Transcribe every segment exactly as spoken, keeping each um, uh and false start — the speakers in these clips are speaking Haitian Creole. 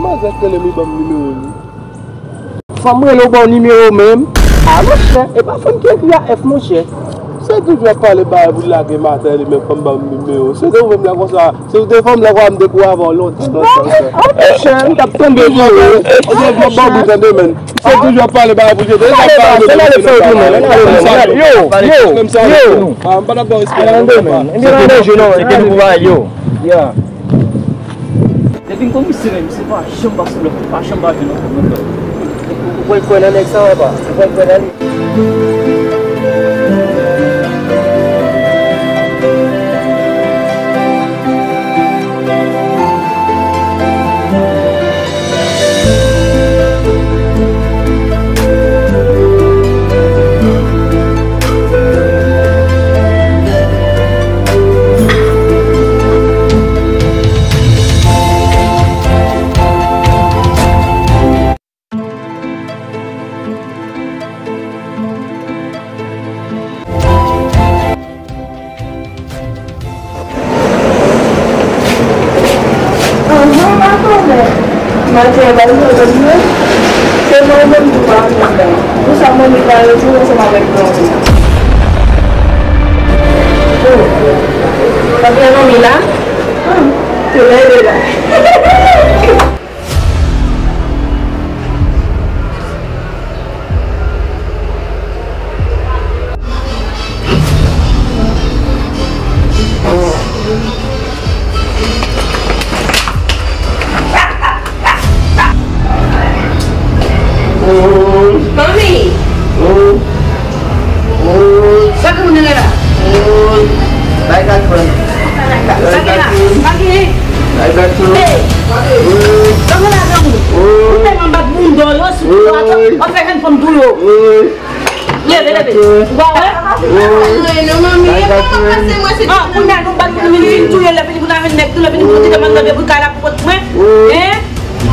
Manzè k rele m li ban m nimewo li. Fanm rele w ba w nimewo menm? A monchè, e pa fanm ki ekri a F monchè. Se toujou ap pale bagay pou l lage maten li menm, fanm ba m nimewo. Se te ou menm la konsa, si w te fanm la konsa m te kou avè w lontan, lontan, lontan. A monchè, m t ap tande vye wi. Ou gen gwo babou tande menm. Se toujou ap pale bagay pou jete, e t ap pale de menm. Yo, yo, yo. A, m pa t ap ba w respè non, papa. Se ke nou pou ba yo. Depi m konn misye menm, misye pa janm pase lòt, pa janm pa jwenn lòt, lòt, lòt. Ou pral kwè nan nèg sa, papa? Ou pral kwè nan li? Anhan, pa konnen. Maten an, pa vin jwenn mwen. Se mwen menm tou pa vin la. Pou sa, mwen li pa retounen ansanm avèk granmoun nan. Oh. Pa gen anmi la? Ah, se lè de la. Manmi! Sa gen moun nan la? Bay kat fran. Sa gen la? Sa gen? Bay kat fran. Hey! Sa gen la, granmoun? Ou tèlman bat bounda yo sou tou a, w ap fè jèn fanm tou yo. Leve, leve. Ou pa wè? Ay, non, manmi, e pa pase mwen, se ah, kounye a nou bat moun, vin touye, lè fini pou n a vin nèg tou, lè fini pou n kite manzè pou kay la pou kont mwen. Hein?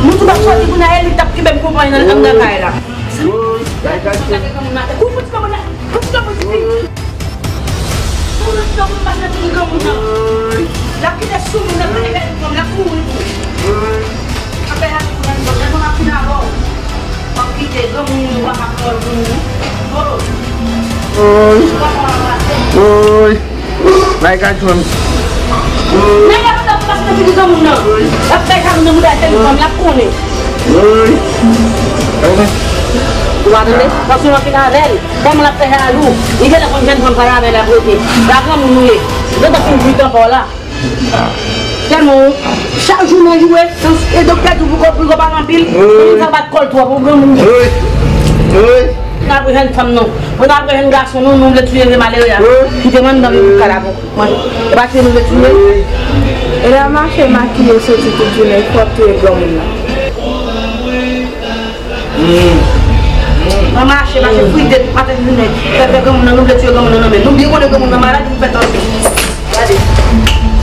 Nou tout ap sòti kounye a, e li t ap kenbe m konprann nan anndan kay la. Sa, sa, sa, granmoun nan. Kou fouti granmoun nan. Fouti granmoun nan. Fouti granmoun nan. L ap kite sou moun nan, l ap kouri tou. Apre la, moun nan, moun nan ap fin avè w. W ap kite granmoun yo, w ap ap pran moun yo. Oh. Woy. Woy. Bay kat fran. Nèg la kontan pou pase nan figi granmoun nan. L ap fè jalou nan mouda jèn fanm, l ap konnen. Ou pa tande? Paske w ap fin avè l. Kòman l ap fè jalou? Li genlè konn jèn fanm sa l avè l ap rete. La granmoun ou ye. Ou gentan fin bri tan pa w la. Tèlman w, chak jou nan joure, e doktè di w pou kò, pou kò pa anpil, granmoun sa bat kò l twòp, ou granmoun. Wi. Wi. N ap jwenn fanm nou. Mwen ap jwenn gason nou, nou vle touye vye malere a. Wi. Kite mwen nan vye bout kay la pou mwen. E pa touye nou vle touye. Wi. E lè w mache makiye soti tout jounen, fò w touye granmoun nan. Hmm. Nan mache, mache frite tout maten jounen. Fè, fè granmoun nan, nou vle touye granmoun nan, nan men nou byen konnen granmoun nan malad, nou fè tansyon. Gade.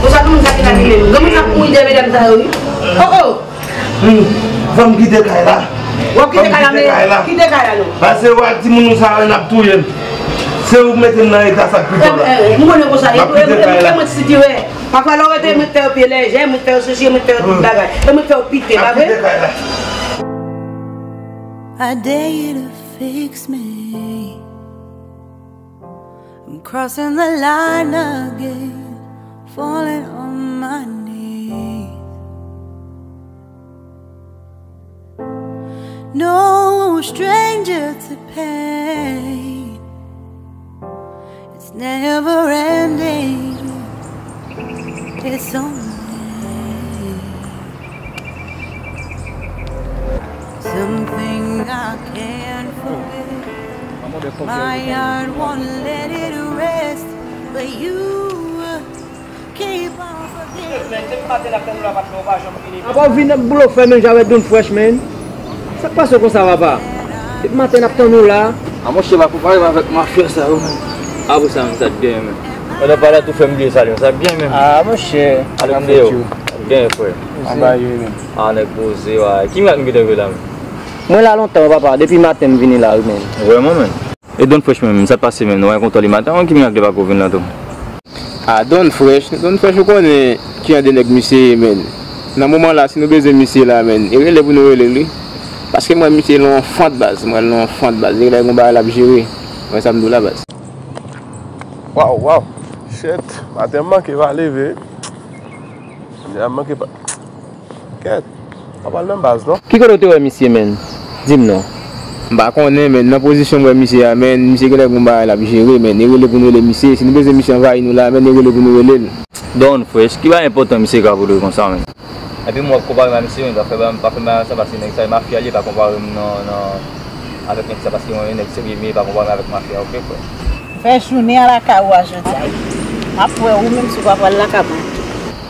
Konsa granmoun sa ki lage men. Granmoun sa pou ide medam sa yo, wi. Oh, oh. Hmm. Fò m kite kay la. W ap kite kay la, men kite kay la, non. Pase w ak timoun ou sa yo, n ap touye m. Se ou k mete m nan eta sa k pito la. Eh, eh, m konnen konsa. M ap kite kay la. E mwen ti tirè. Pafwa lè w rete, mwen fè w pye lèjè, mwen fè w souse, mwen fè w tout bagay. E mwen fè w pite, pa vre? M ap kite kay la. I dare you to fix me. I'm crossing the line again, falling on my knees. No stranger to pain. It's never ending. It's only something I can't forget. My heart won't let it rest, but you keep on forgetting. Apa w vin ap blofè menm jan avèk Don Fresh, man? Sa k pase w konsa, papa? Depi maten n ap tann ou la. A monchè, pa konpare m avèk mafya sa yo, man. Apre sa menm, sa t genyen menm? Pandan pale a tou fè m bliye salye m, sa t genyen menm? A monchè. Alèk frè yo. Sa t genyen, frè? Anba yo menm. A nèg poze, wa. Ki mirak nou gentan rive la menm? Mwen la lontan, papa. Depi maten m vini la, wi, menm. Vrèman, menm. E Don Fresh menm, sa t pase menm? Nou pa gen kontwòl li maten an, ki mirak li pako vin la tou? A, Don Fresh, Don Fresh, ou konnen ki jan de nèg misye ye, menm. Nan moman la, si nou bezwen misye la, menn, e rele pou nou rele l, wi. Paske m wè misye nan yon fant, baz. M wè l nan yon fant, baz. E lè gon bagay l ap jere. Mwen sa m di w la, baz. Waw, waw. Shit. Maten m manke pa leve. Maten m manke pa. Kèt. Pa pral nan baz, non. Ki kote w te wè misye, menn? Di m non. M pa konnen, menn. Nan pozisyon m wè misye a, menn, misye genlè gon bagay l ap jere, menn. E rele pou nou rele misye. Si nou bezwen misye anvayi nou la, menn, e rele pou nou rele l. Don Fresh, ki bagay enpòtan misye ka vole konsa, menn? Epi m wè w ap konpare m a misye, menn, pa fè, pa fè m bagay sa, paske nèg sa e mafya li ye, pa konpare m nan, nan, avèk nèg sa, paske mwen, nèg serye m ye, pa konpare m avèk mafya, oke, frè? Fè jounen an lakay ou a jodi a, wi. M ap wè ou menm si w pa pral lakay mwen.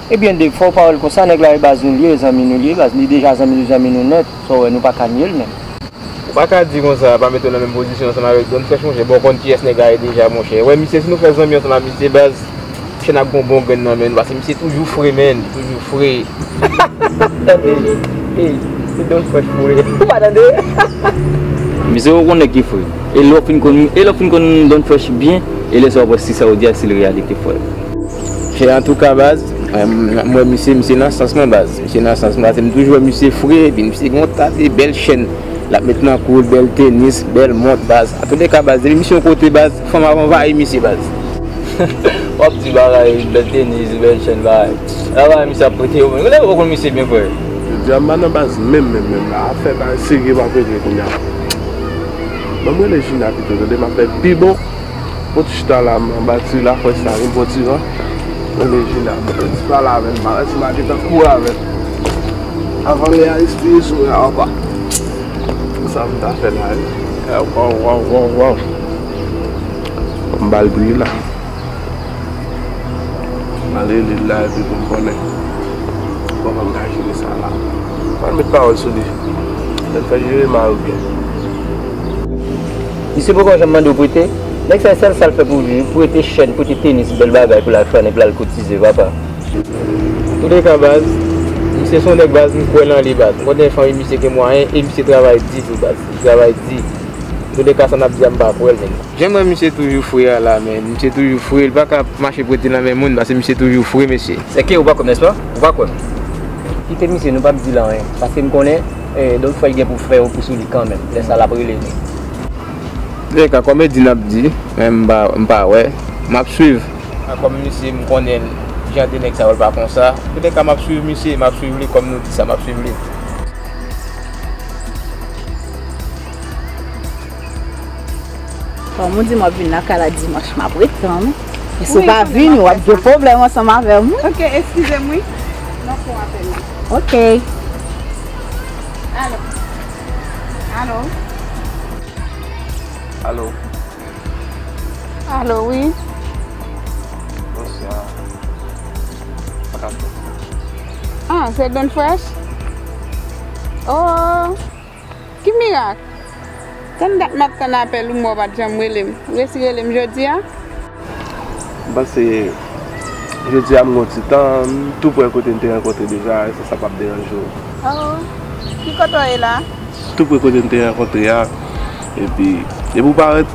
Ebyen, Dave, fò w pa wè l konsa, nèg la e baz nou l ye, zanmi nou l ye, baz, li deja zanmi nou, zanmi nou nèt, sa w wè, nou pa ka nye l menm. Ou pa ka di konsa, pa mete w nan menm pozisyon ansanm avèk Don Fresh, monchè, bon, w konn kiyès nèg la ye deja, monchè. Wè, misye, si nou fè zanmi ansanm ak misye, baz, monchè, n ap gon bon grenn nan men nou, paske misye toujou fre, menn, toujou fre. Tande, ey, se Don Fresh pou ou ye. Ou pa tande? Misye, ou konnen ki fre. E lè w fin konn, e lè w fin konn Don Fresh byen, e lè sa w ap wè si sa w di a, si l reyalite, frè. Chè, antouka, baz, mwen, mwen, misye, misye nan sans mwen, baz. Misye nan sans mwen, paske m toujou wè misye fre, epi misye gen yon ta de bèl chèn l ap met nan kou l, bèl tenis, bèl mont, baz. Antouleka, baz, depi misye yon kote, baz, fanm ap anvayi misye, baz. W ap di bagay, bèl tenis, bèl chèn, bagay. Bagay misye ap prete yo, menm. Lè ou konn misye byen, frè. Jodi a, m pa nan baz menm, menm, menm la. Afè bagay serye m ap regle kounye a. Ban m rele Jina pito, tande, m ap fè pi bon. Bon, ti chita la, m anba ti lafrèch la, vin pran ti van. Mwen, men Jina, mwen, ti pale avè l, m pa wè si m a gentan kouri avè l. Avan lè a, espeye sou la, apa. Sa m ta fè la, wi. Waw, waw, waw, waw. M ba l pri la. M ale li la, epi pou m konnen. Kòman m ka jere sa la. Pral met pawòl sou li. Lè l fè jere m a yo byen. Misye poko janm mande w prete. Nèg sa, sèl sa l fè pou li, prete chèn, prete tenis, bèl bagay pou l al fè, epi l al kotize, papa. Antouleka, baz, misye se yon nèg, baz, m kwè nan li, baz. M konnen fanmi misye gen mwayen, e misye travay di tou, baz. Li travay di. Antouleka, sa n ap di a, m pa kwè l, menn. Jan m wè misye toujou fre a la, menn. Misye toujou fre, li pa ka mache prete nan men moun, paske misye toujou fre, mesye. Sèke ou pa kwè m, nèspa? Ou pa kwè m? Kite misye, nou p ap di l anyen. Paske m konnen, eh, Don Fresh gen pou fè yon kou sou li kanmenm. Lè sa l ap rele nou. Antouleka, kòmedi n ap di, men m pa, m pa wè. M ap swiv. A, kòm misye, m konnen l, jan de nèg sa yo, l pa konsa. Antouleka, m ap swiv misye, m ap swiv li, kòm nou di sa, m ap swiv li. Kòm ou di m w ap vin lakay la dimanch, m ap ret tann ou. Men si w pa vini, w ap gen pwoblèm ansanm avè m, wi. Ok, eskize m, wi. M ap pran apèl la. Ok. Alo. Alo. Alo. Alo, wi. Bonswa. Sa k ap fèt? Ah, se Don Fresh? Oh, ki mirak? Tann dat m ap tann apèl ou, m wè w pa t janm rele m. Ou resi rele m jodi a? M panse jodi a m gen yon ti tan, m tou prè kote n te rankontre deja, e se sa p ap deranje w. Oh, ki kote w ye la? Tou prè kote n te rankontre a. Epi, depi w parèt,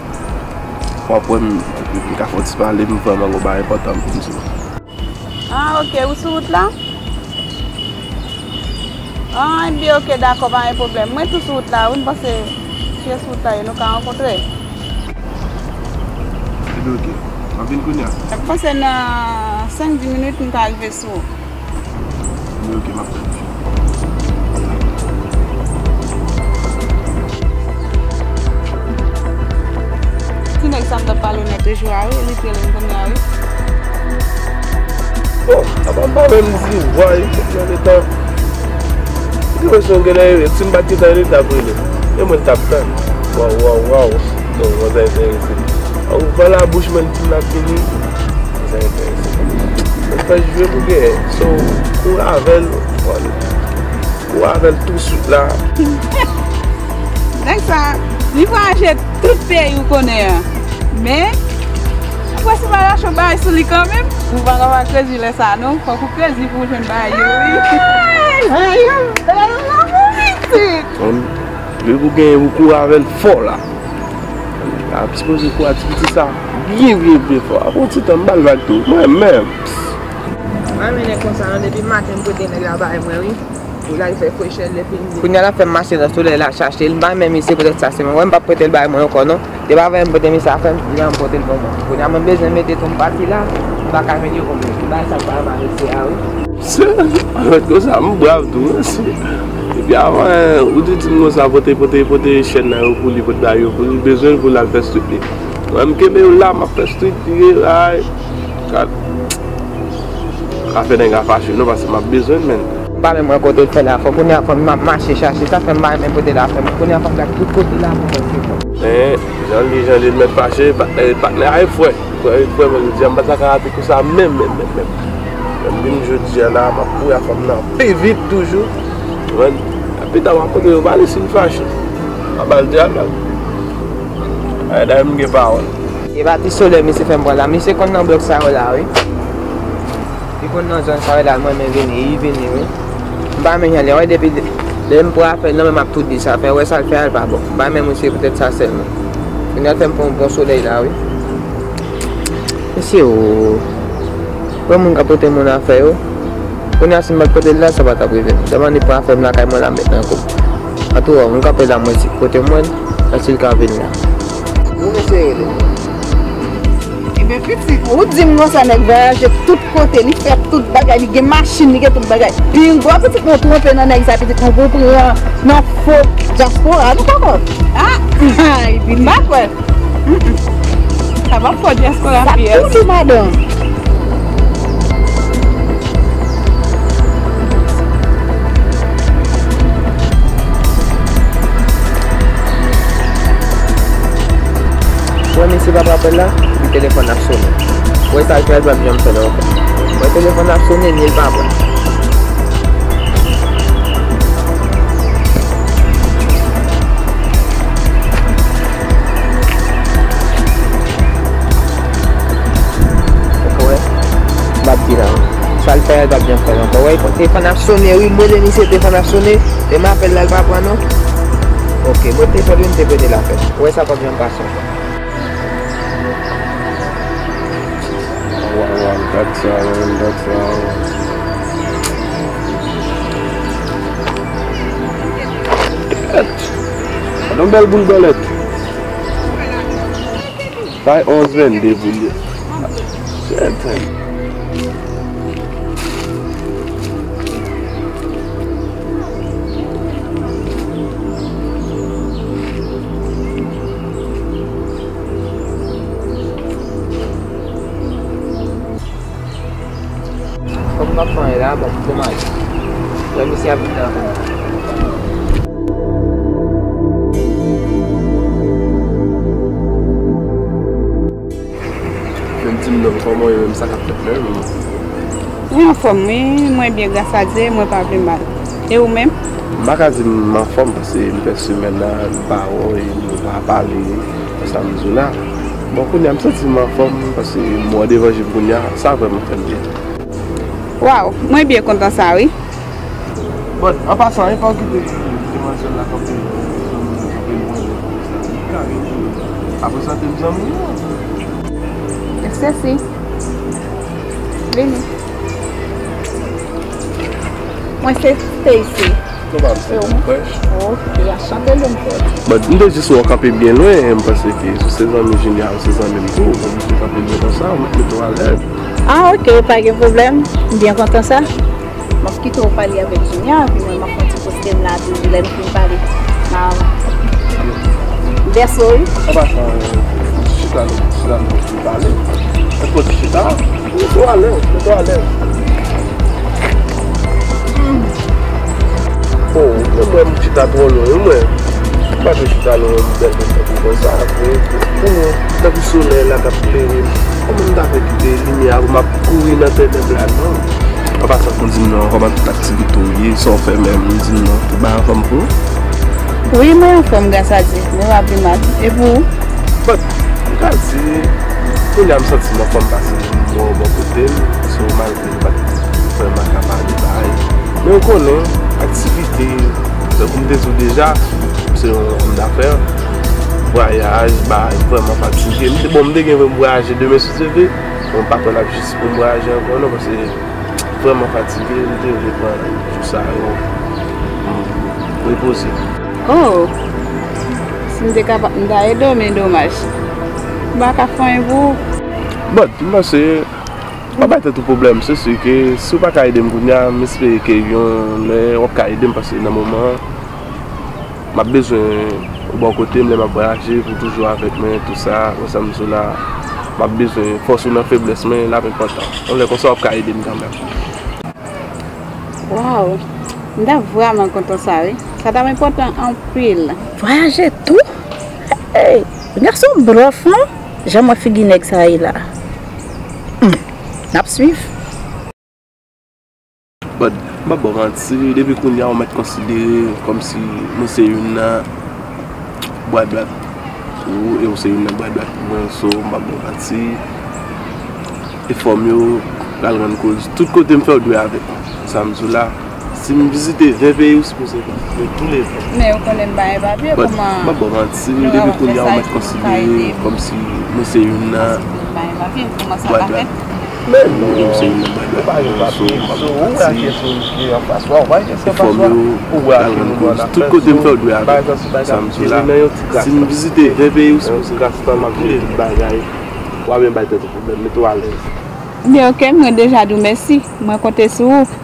w ap wè m, epi m ka fè yon ti pale, m vrèman gen yon bagay enpòtan pou m di w. Ah, ok, ou sou wout la? Ah, ebyen, ok, dakò, pa gen pwoblèm. Mwen tou sou wout la, wi, m panse si e sou wout la ye, nou ka rankontre. Ebyen, ok. M ap vin kounye a. M panse nan senk di minit, m ka rive sou ou. Ebyen, ok, m ap tann. Ti nèg sa m t ap pale w nan de jou a, wi, li t rele m kounye a, wi. Bon, apa m pa menm di, vwa, li fèk nan letan. Li wè si yon genlè rele, si m pa t gentan rele, li t ap rele. E mwen, l t ap tann. Waw, waw, waw. Bon, manzè enterese. Ou van la bouch mwen, li di m l ap vini. Manzè enterese. Mwen fè jwe pou genyen. So, kouri avè l. Kouri avè l touswit la. Nèg sa, li vwayaje tout peyi ou konnen an. Men, ou prèske pa lage yon bagay sou li kanmenm. Ou pa ka pa krezi lè sa non. Fòk ou krezi pou w jwenn bagay yo, wi. Ay, ay, ay, lanmou pitit. Li pou genyen pou kouri avè l fò la. Li ta sipoze kouri a ti piti sa byen, byen, byen fò. Apre yon ti tan, m ba l vag tou. Mwen menm. Mwen renmen nèg konsa non, depi maten m prete nèg la bay mwen wi. Pou l al fè frechè l epi m vini. Kounye a l ap fè m mache nan solèy la chache l, m pa renmen misye poutèt sa se mwen. Wè m p ap prete l bay mwen ankò non. Depi avè m pote misye a fè m, li pa janm pote l ban mwen. Kounye a mwen bezwen mete tou m pati la, m pa ka mete konbyen. M bay sa k pa mal mesye a wi. Se, anfèt konsa, m brav tou, mesye. Epi avan, ou te di m konsa, pote, pote, pote chèn nan yo pou li, pote bagay yo pou li, bezwen l pou l al fè street li. Mwen, m kenbe yo la, m ap fè street li, ay, gad. Afè nèg la fache, non, paske m ap bezwen l, menn. M pa menm wè kote l fè la, fò kounye a fò m ap mache chache, sa fè m pa renmen kote l ap fè m. Kounye a fò m gade tout kote la pou mwen se fò. Men, jan li, jan li mèt fache, patnè, patnè a e frè. Frè, frè, mwen, jodi a, m pa t ka rate kou sa menm, menm, menm, menm. Menm vin jodi a la, m ap kouri ak fanm nan pi vit toujou. Mwen, pita m ap montre yo pale si l fache. M ap ba l dyalòg. Ay, dayè m gen pawòl. E pa ti solèy misye fè m pran la. Misye konn nan blòk sa yo la, wi. Li konn nan zòn sa yo la, mwen menm vini, li vini, wi. M pa menm jan li, wè, depi lè m pran afè l nan men m ap tou di sa, fè wè sa l fè a, l pa bon. M pa menm misye poutèt sa sèlman. Kounye a l fè m pran yon bon solèy la, wi. Mesye, o. Wè moun k ap pote moun afè yo. Kounye a, si m pa t pote l la, sa pa t ap rive m. Sèlman li pran afè m lakay mwen la, m met nan kou. Antouka, m kanpe la, mwen si kote m wè l, èske l ka vin la. Yon mesye rele. Ebyen, pitit, ou di m konsa, nèg vwayaje tout kote, li fè tout bagay, li gen machin, li gen tout bagay. Pinga, pitit, nou twonpe nan nèg sa, pitit, nou pran nan fo dyaspora, nou poko. Ah! Ay, Billy. M pa kwè. Mm-mm. Sa pa fò dyaspora sa pi tou, madanm. Wè, mesye pa pran apèl la, epi telefòn ap sonnen. Wè, sa l fè, l p ap janm fè l ankò. Wè, telefòn ap sonnen, men l pa pran. Ou wè? M ap di la. Sa l fè a, l p ap janm fè l ankò. Wè, telefòn ap sonnen, wi, m rele misye, telefòn ap sonnen. E m apèl la, l pa pran non. Ok, mwen te fè l, wi, m te prete l apèl. Wè, sa p ap janm pase ankò. Waw, waw, gad sa, man, gad sa. Gad yon bèl boul bèlèt. Bay onz vennde pou li. Sèten. Kòm m ap fè anyen la, bon, domaj. Lè misye ap vin nan. Men di m non, kòman w ye menm, sa k ap fèt menm? Mwen anfòm wi, mwen byen gras a Dye, mwen pa pi mal. E ou menm? M pa ka di m anfòm paske m fè semèn nan, m pa wè w e nou pa pale, konsa m di w la. Bon, kounye a m santi m anfòm paske m wè w devan je m kounye a, sa vrèman fè m byen. Waw, mwen byen kontan sa wi. Bon, an pasan, e pa w kite demwazèl la kanpe, kanpe lwen lwen konsa. Li ka rele, ap prezante m zanmi w. Èske si? Vini. Mwen se Stacy. Kòman se frèch? Ok, anchante, jeune frère. Bon, m te jis wè w kanpe byen lwen, m panse ke si w se zanmi Junior, ou se zanmi m tou. Ou te kanpe lwen konsa, ou mèt mete w alèz. Ah, ok, pa gen pwoblèm. M byen kontan sa. M ap kite w pale avèk Junior, epi mwen m ap fè yon ti poste m la, epi lè nou fin pale, m a vèse w, wi. An pasan, chita nou, chita nou, nou pale. Èske w ti chita? Mete w alèz, mete w alèz. Oh, mwen, mwen, m chita twò lwen, wi, mwen. M pa dwe chita lwen yon bèl mesye konsa, vre. Pou mwen, tankou solèy la k ap klere m. Kòman m ta fè kite limyè a pou m ap kouri nan tènèb la, non? An pasan, pou di m non, kòman tout aktivite w ye, sa w fè menm, di m non, tout bagay anfòm pou ou? Wi, mwen anfòm, gras a Dye, mwen pa pi mal. E pou ou? Bon, m ka di, kounye a m santi m anfòm pase m bò, bò kote m, so malgre m pa t vrèman ka pale bay. Men ou konnen, aktivite, tankou m te di w deja, se yon òm dafè, vwayaj, bay, vrèman fatige. M te, bon, m te gen pou m vwayaje demen si Dye vle, men m pa kwè l ap jis pou m vwayaje ankò non, paske Vrèman fatige, m te vle pran jou sa yo pou m repoze. Oh, si m te kapab, m ta ede w, men domaj. M pa ka fè anyen pou ou. But, m panse, pa bay tèt ou pwoblèm, se si ke si w pa ka ede m kounye a, m espere ke yon lè w ap ka ede m, paske nan moman an, m ap bezwen ou bò kote m lè m ap vwayaje, pou w toujou avèk mwen, tou sa, wè sa m di w la, m ap bezwen fòs ou nan feblès mwen, l ap enpòtan. Yon lè konsa w ap ka ede m kanmenm. Waw, m ta vrèman kontan sa wi. Sa ta enpòtan anpil. Vwayaje tou? Hey, gason blòf non. Jan m wè figi nèg sa ye la. Hmm, n ap swiv. But, m p ap ba w manti, depi kounye a ou mèt konsidere kòmsi mwen se youn nan bra dwat ou e ou se youn nan bra dwat mwen, so m p ap ba w manti. Efò m yo pral rann kouz. Tout kote m fè w dwe avèk mwen. Sa m di w la, si m vizite ven peyi, ou sipoze vizite tou le ven. Men ou konnen m pa gen papye, kòman m ap ba w manti, depi kounye a ou mèt konsidere kòmsi mwen se youn nan bra dwat. Men non, ou se youn nan bra dwat mwen, so m p ap ba w manti. Efò m yo pral rann kouz. Tout kote m fè w dwe avèk mwen. Sa m di w la, si m vizite ven peyi, ou sipoze vizite tou le ven. Bagay. W ap byen bay tèt ou pwoblèm, mete w alèz. Byen, oke, mwen deja di w mèsi. Mwen konte sou ou.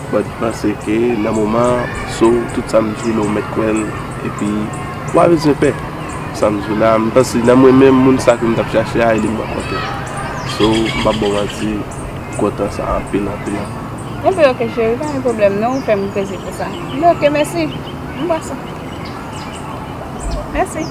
But m panse ke nan moman an, so, tout sa m di w la, ou mèt kwè l, epi w pa bezwen pè. Sa m di w la, m panse nan mwen menm, moun sa ke m t ap chache a, e li m rankontre. So, m p ap ba w manti, m kontan sa anpil, anpil, anpil. Enben, oke, cheri, pa gen pwoblèm non, ou fè m plezi pou sa. Enben, oke, mèsi. M pase. Mèsi.